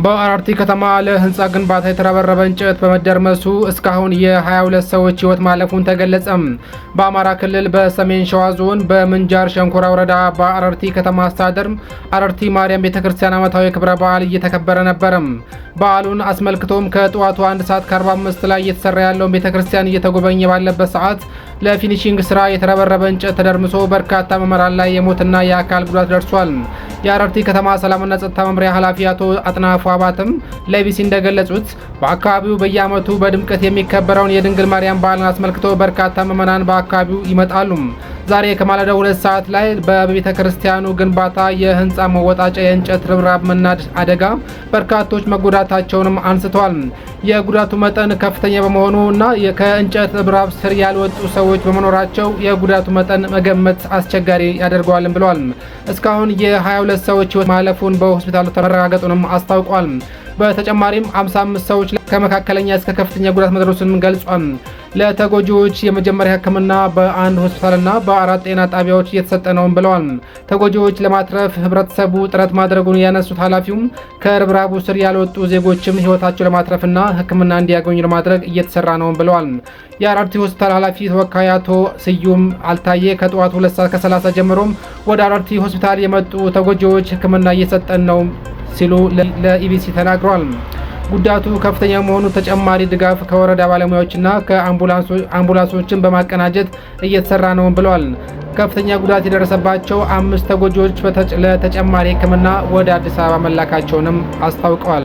በአራርቲ ከተማ ለህንፃ ግንባታ የተረበረበ እንጨት በመደርመሱ እስካሁን የ22 ሰዎች ህይወት ማለፉን ተገለጸም። በአማራ ክልል በሰሜን ሸዋ ዞን በምንጃር ሸንኮራ ወረዳ በአረርቲ ከተማ አስተዳደር አረርቲ ማርያም ቤተክርስቲያን ዓመታዊ ክብረ በዓል እየተከበረ ነበረም። በዓሉን አስመልክቶም ከጠዋቱ 1 ሰዓት ከ45 ላይ እየተሰራ ያለውን ቤተክርስቲያን እየተጎበኘ ባለበት ሰዓት ለ finishing ስራ የተረበረበ እንጨት ተደርምሶ በርካታ ምዕመናን ላይ የሞትና የአካል ጉዳት ደርሷል። የአረርቲ ከተማ ሰላምና ጸጥታ መምሪያ ኃላፊ አቶ አጥናፉ አባትም ለኢቢሲ እንደገለጹት በአካባቢው በየዓመቱ በድምቀት የሚከበረውን የድንግል ማርያም በዓልን አስመልክቶ በርካታ ምዕመናን በአካባቢው ይመጣሉ። ዛሬ ከማለዳው 2 ሰዓት ላይ በቤተ ክርስቲያኑ ግንባታ የህንፃ መወጣጫ የእንጨት ርብራብ መናድ አደጋ በርካቶች መጎዳታቸውንም አንስተዋል። የጉዳቱ መጠን ከፍተኛ በመሆኑ እና ከእንጨት ርብራብ ስር ያልወጡ ሰዎች በመኖራቸው የጉዳቱ መጠን መገመት አስቸጋሪ ያደርገዋልም ብለዋል። እስካሁን የ22 ሰዎች ህይወት ማለፉን በሆስፒታሉ መረጋገጡንም አስታውቋል። በተጨማሪም 55 ሰዎች ከመካከለኛ እስከ ከፍተኛ ጉዳት መድረሱንም ገልጿል። ለተጎጂዎች የመጀመሪያ ሕክምና በአንድ ሆስፒታልና በአራት ጤና ጣቢያዎች እየተሰጠ ነው ብለዋል። ተጎጂዎች ለማትረፍ ህብረተሰቡ ጥረት ማድረጉን ያነሱት ኃላፊውም ከርብራቡ ስር ያልወጡ ዜጎችም ህይወታቸው ለማትረፍና ሕክምና እንዲያገኙ ለማድረግ እየተሰራ ነው ብለዋል። የአራርቲ ሆስፒታል ኃላፊ ተወካይ አቶ ስዩም አልታየ ከጠዋቱ 2 ሰዓት ከ30 ጀምሮም ወደ አራርቲ ሆስፒታል የመጡ ተጎጂዎች ሕክምና እየሰጠን ነው ሲሉ ለኢቢሲ ተናግረዋል። ጉዳቱ ከፍተኛ መሆኑ ተጨማሪ ድጋፍ ከወረዳ ባለሙያዎችና ከአምቡላንሶችን በማቀናጀት እየተሰራ ነው ብለዋል። ከፍተኛ ጉዳት የደረሰባቸው 5 ተጎጂዎች ለተጨማሪ ሕክምና ወደ አዲስ አበባ መላካቸውንም አስታውቀዋል።